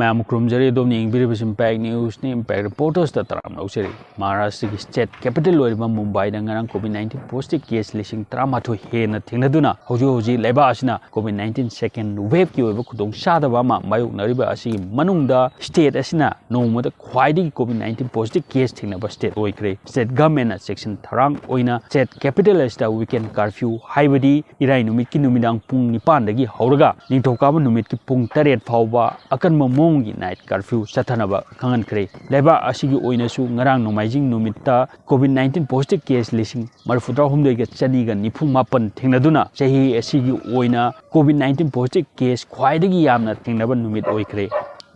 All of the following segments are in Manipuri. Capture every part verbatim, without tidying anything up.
ꯃꯌꯥꯝ ꯈꯨꯔꯨꯝꯖꯔꯤ, ꯑꯗꯣꯝꯅ ꯌꯦꯡꯕꯤꯔꯤꯕꯁꯤ ꯏꯝꯄꯦꯛ ꯅ꯭ꯌꯨꯁꯅꯤ꯫ ꯏꯝꯄꯦꯛ ꯔꯤꯄꯣꯔꯇꯔꯁꯇ ꯇꯔꯥꯝꯅ ꯑꯣꯛꯆꯔꯤ꯫ ꯃꯍꯥꯔꯥꯁꯇ꯭ꯔꯒꯤ ꯁ꯭ꯇꯦꯠ ꯀꯦꯄꯤꯇꯦꯜ ꯑꯣꯏꯔꯤꯕ ꯃꯨꯝꯕꯥꯏꯗ ꯉꯔꯥꯡ ꯀꯣꯚꯤꯗ ꯅꯥꯏꯟꯇꯤꯟ ꯄꯣꯖꯤꯇꯤꯚ ꯀꯦꯁ ꯂꯤꯁꯤꯡ ꯇꯔꯥꯃꯥꯊꯣꯏ ꯍꯦꯟꯅ ꯊꯦꯡꯅꯗꯨꯅ ꯍꯧꯖꯤꯛ ꯍꯧꯖꯤꯛ ꯂꯩꯕꯥꯛ ꯑꯁꯤꯅ ꯀꯣꯚꯤꯗ ꯅꯥꯏꯟꯇꯤꯟ ꯁꯦꯀꯦꯟ ꯋꯦꯚꯀꯤ ꯑꯣꯏꯕ ꯈꯨꯗꯣꯡꯆꯥꯗꯕ ꯑꯃ ꯃꯥꯌꯣꯛꯅꯔꯤꯕ ꯑꯁꯤꯒꯤ ꯃꯅꯨꯡꯗ ꯁ꯭ꯇꯦꯠ ꯑꯁꯤꯅ ꯅꯣꯡꯃꯗ ꯈ꯭ꯋꯥꯏꯗꯒꯤ ꯀꯣꯚꯤꯗ ꯅꯥꯏꯟꯇꯤꯟ ꯄꯣꯖꯤꯇꯤꯚ ꯀꯦꯁ ꯊꯦꯡꯅꯕ ꯁ꯭ꯇꯦꯠ ꯑꯣꯏꯈ꯭ꯔꯦ꯫ ꯁ꯭ꯇꯦꯠ ꯒꯚꯔꯟꯃꯦꯟꯠꯅ ꯆꯦꯛꯁꯤꯟ ꯊꯧꯔꯥꯡ ꯑꯣꯏꯅ ꯁ꯭ꯇꯦꯠ ꯀꯦꯄꯤꯇꯦꯜ ꯑꯁꯤꯗ ꯋꯤꯀꯦꯟ ꯀꯥꯔꯐ꯭ꯌꯨ, ꯍꯥꯏꯕꯗꯤ ꯏꯔꯥꯏ ꯅꯨꯃꯤꯠꯀꯤ ꯅꯨꯃꯤꯗꯥꯡ ꯄꯨꯡ ꯅꯤꯄꯥꯟꯗꯒꯤ ꯍꯧꯔꯒ ꯅꯤꯡꯊꯧꯀꯥꯕ ꯅꯨꯃꯤꯠꯀꯤ ꯄꯨꯡ ꯇꯔꯦꯠ ꯐꯥꯎꯕ ꯑꯀꯟꯕ ꯃꯑꯣꯡꯒꯤ ꯅꯥꯏꯠ ꯀꯥꯔꯐ꯭ꯌꯨ ꯆꯠꯊꯅꯕ ꯈꯪꯍꯟꯈ꯭ꯔꯦ꯫ ꯂꯩꯕꯥꯛ ꯑꯁꯤꯒꯤ ꯑꯣꯏꯅꯁꯨ ꯉꯔꯥꯡ ꯅꯣꯡꯃꯥꯏꯖꯤꯡ ꯅꯨꯃꯤꯠꯇ ꯀꯣꯚꯤꯗ ꯅꯥꯏꯟꯇꯤꯟ ꯄꯣꯖꯤꯇꯤꯚ ꯀꯦꯁ ꯂꯤꯁꯤꯡ ꯃꯔꯤꯐꯨꯇꯔꯥꯍꯨꯝꯗꯣꯏꯒ ꯆꯅꯤꯒ ꯅꯤꯐꯨ ꯃꯥꯄꯟ ꯊꯦꯡꯅꯗꯨꯅ ꯆꯍꯤ ꯑꯁꯤꯒꯤ ꯑꯣꯏꯅ ꯀꯣꯚꯤꯗ ꯅꯥꯏꯟꯇꯤꯟ ꯄꯣꯖꯤꯇꯤꯚ ꯀꯦꯁ ꯈ꯭ꯋꯥꯏꯗꯒꯤ ꯌꯥꯝꯅ ꯊꯦꯡꯅꯕ ꯅꯨꯃꯤꯠ ꯑꯣꯏꯈ꯭ꯔꯦ꯫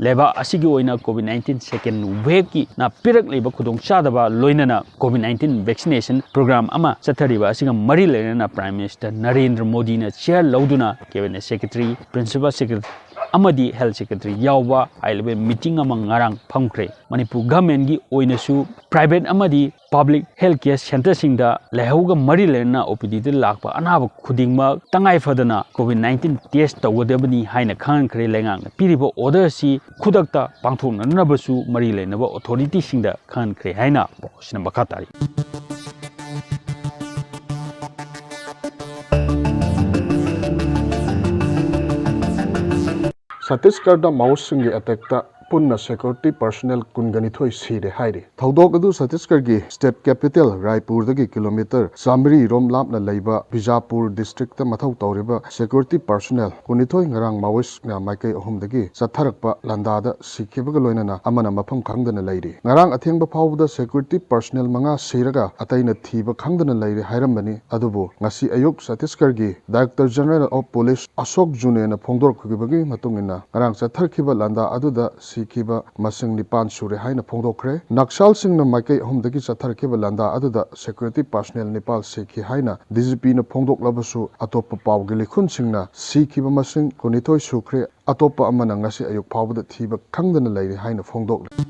ꯂꯩꯕꯥꯛ ꯑꯁꯤꯒꯤ ꯑꯣꯏꯅ ꯀꯣꯚꯤꯗ ꯅꯥꯏꯟꯇꯤꯟ ꯁꯦꯀꯦꯟ ꯋꯦꯚꯀꯤꯅ ꯄꯤꯔꯛꯂꯤꯕ ꯈꯨꯗꯣꯡꯆꯥꯗꯕ ꯂꯣꯏꯅꯅ ꯀꯣꯚꯤꯗ ꯅꯥꯏꯟꯇꯤꯟ ꯚꯦꯛꯁꯤꯅꯦꯁꯟ ꯄ꯭ꯔꯣꯒ꯭ꯔꯥꯝ ꯑꯃ ꯆꯠꯊꯔꯤꯕ ꯑꯁꯤꯒ ꯃꯔꯤ ꯂꯩꯅꯅ ꯄ꯭ꯔꯥꯏꯝ ꯃꯤꯅꯤꯁꯇꯔ ꯅꯔꯦꯟꯗ꯭ꯔ ꯃꯣꯗꯤꯅ ꯆꯤꯌꯔ ꯂꯧꯗꯨꯅ ꯀꯦꯕꯤꯅꯦꯠ ꯁꯦꯀ꯭ꯔꯦꯇꯔꯤ, ꯄ꯭ꯔꯤꯟꯁꯤꯄꯥꯜ ꯁꯦꯀ꯭ꯔꯦꯇꯔꯤ ꯑꯃꯗꯤ ꯍꯦꯜꯊ ꯁꯦꯀ꯭ꯔꯦꯇꯔꯤ ꯌꯥꯎꯕ ꯍꯥꯏ ꯂꯦꯚꯦꯜ ꯃꯤꯇꯤꯡ ꯑꯃ ꯉꯔꯥꯡ ꯐꯝꯈ꯭ꯔꯦ꯫ ꯃꯅꯤꯄꯨꯔ ꯒꯚꯔꯟꯃꯦꯟꯠꯀꯤ ꯑꯣꯏꯅꯁꯨ ꯄ꯭ꯔꯥꯏꯚꯦꯠ ꯑꯃꯗꯤ ꯄꯕ꯭ꯂꯤꯛ ꯍꯦꯜꯊ ꯀꯦꯌꯔ ꯁꯦꯟꯇꯔꯁꯤꯡꯗ ꯂꯥꯏꯍꯧꯒ ꯃꯔꯤ ꯂꯩꯅꯅ ꯑꯣ ꯄꯤ ꯗꯤꯗ ꯂꯥꯛꯄ ꯑꯅꯥꯕ ꯈꯨꯗꯤꯡꯃꯛ ꯇꯉꯥꯏ ꯐꯗꯅ ꯀꯣꯚꯤꯗ ꯅꯥꯏꯟꯇꯤꯟ ꯇꯦꯁ ꯇꯧꯒꯗꯕꯅꯤ ꯍꯥꯏꯅ ꯈꯪꯍꯟꯈ꯭ꯔꯦ꯫ ꯂꯩꯉꯥꯛꯅ ꯄꯤꯔꯤꯕ ꯑꯣꯔꯗꯔ ꯑꯁꯤ ꯈꯨꯗꯛꯇ ꯄꯥꯡꯊꯣꯛꯅꯅꯕꯁꯨ ꯃꯔꯤ ꯂꯩꯅꯕ ꯑꯣꯊꯣꯔꯤꯇꯤꯁꯤꯡꯗ ꯈꯪꯍꯟꯈ꯭ꯔꯦ ꯍꯥꯏꯅ ꯄꯥꯎꯁꯤꯅ ꯃꯈꯥ ꯇꯥꯔꯤ꯫ ꯁꯠꯇꯤꯁꯒꯔꯗ ꯃꯥꯑꯣꯁꯁꯤꯡꯒꯤ ꯑꯦꯇꯦꯛꯇ ꯄꯨꯟꯅ ꯁꯦꯀ꯭ꯌꯨꯔꯤꯇꯤ ꯄꯔꯁꯣꯅꯦꯜ ꯀꯨꯟꯒꯅꯤꯊꯣꯏ ꯁꯤꯔꯦ ꯍꯥꯏꯔꯤ꯫ ꯊꯧꯗꯣꯛ ꯑꯗꯨ ꯁꯠꯇꯤꯁꯒꯔꯒꯤ ꯁ꯭ꯇꯦꯠ ꯀꯦꯄꯤꯇꯦꯜ ꯔꯥꯏꯄꯨꯔꯗꯒꯤ ꯀꯤꯂꯣꯃꯤꯇꯔ ꯆꯥꯃꯔꯤ ꯔꯣꯝ ꯂꯥꯞꯅ ꯂꯩꯕ ꯕꯤꯖꯥꯄꯨꯔ ꯗꯤꯁꯇ꯭ꯔꯤꯛꯇ ꯃꯊꯧ ꯇꯧꯔꯤꯕ ꯁꯦꯀ꯭ꯌꯨꯔꯤꯇꯤ ꯄꯔꯁꯣꯅꯦꯜ ꯀꯨꯟꯅꯤꯊꯣꯏ ꯉꯔꯥꯡ ꯃꯥꯑꯣꯏꯁꯅ ꯃꯥꯏꯀꯩ ꯑꯍꯨꯝꯗꯒꯤ ꯆꯠꯊꯔꯛꯄ ꯂꯥꯟꯗꯥꯗ ꯁꯤꯈꯤꯕꯒ ꯂꯣꯏꯅꯅ ꯑꯃꯅ ꯃꯐꯝ ꯈꯪꯗꯅ ꯂꯩꯔꯤ꯫ ꯉꯔꯥꯡ ꯑꯊꯦꯡꯕ ꯐꯥꯎꯕꯗ ꯁꯦꯀ꯭ꯌꯨꯔꯤꯇꯤ ꯄꯔꯁꯣꯅꯦꯜ ꯃꯉꯥ ꯁꯤꯔꯒ ꯑꯇꯩꯅ ꯊꯤꯕ ꯈꯪꯗꯅ ꯂꯩꯔꯤ ꯍꯥꯏꯔꯝꯕꯅꯤ꯫ ꯑꯗꯨꯕꯨ ꯉꯁꯤ ꯑꯌꯨꯛ ꯁꯠꯇꯤꯁꯒꯔꯒꯤ ꯗꯥꯏꯔꯦꯛꯇꯔ ꯖꯦꯅꯔꯦꯜ ꯑꯣꯐ ꯄꯨꯂꯤꯁ ꯑꯁꯣꯛ ꯖꯨꯅꯦꯅ ꯐꯣꯡꯗꯣꯔꯛꯈꯤꯕꯒꯤ ꯃꯇꯨꯡ ꯏꯟꯅ, ꯉꯔꯥꯡ ꯆꯠꯊꯔꯛꯈꯤꯕ ꯂꯥꯟꯗꯥ ꯑꯗꯨꯗ ꯁꯤꯈꯤꯕ ꯃꯁꯤꯡ ꯅꯤꯄꯥꯟ ꯁꯨꯔꯦ ꯍꯥꯏꯅ ꯐꯣꯡꯗꯣꯛꯈ꯭ꯔꯦ꯫ ꯅꯛꯁꯜꯁꯤꯡꯅ ꯃꯥꯏꯀꯩ ꯑꯍꯨꯝꯗꯒꯤ ꯆꯠꯊꯔꯛꯈꯤꯕ ꯂꯥꯟꯗꯥ ꯑꯗꯨꯗ ꯁꯦꯀ꯭ꯌꯨꯔꯤꯇꯤ ꯄꯔꯁꯣꯅꯦꯜ ꯅꯤꯄꯥꯟ ꯁꯤꯈꯤ ꯍꯥꯏꯅ ꯗꯤ ꯖꯤ ꯄꯤꯅ ꯐꯣꯡꯗꯣꯛꯂꯕꯁꯨ, ꯑꯇꯣꯞꯄ ꯄꯥꯎꯒꯤ ꯂꯤꯈꯨꯟꯁꯤꯡꯅ ꯁꯤꯈꯤꯕ ꯃꯁꯤꯡ ꯀꯨꯟꯅꯤꯊꯣꯏ ꯁꯨꯈ꯭ꯔꯦ, ꯑꯇꯣꯞꯄ ꯑꯃꯅ ꯉꯁꯤ ꯑꯌꯨꯛ ꯐꯥꯎꯕꯗ ꯊꯤꯕ ꯈꯪꯗꯅ ꯂꯩꯔꯤ ꯍꯥꯏꯅ ꯐꯣꯡꯗꯣꯛꯂꯤ꯫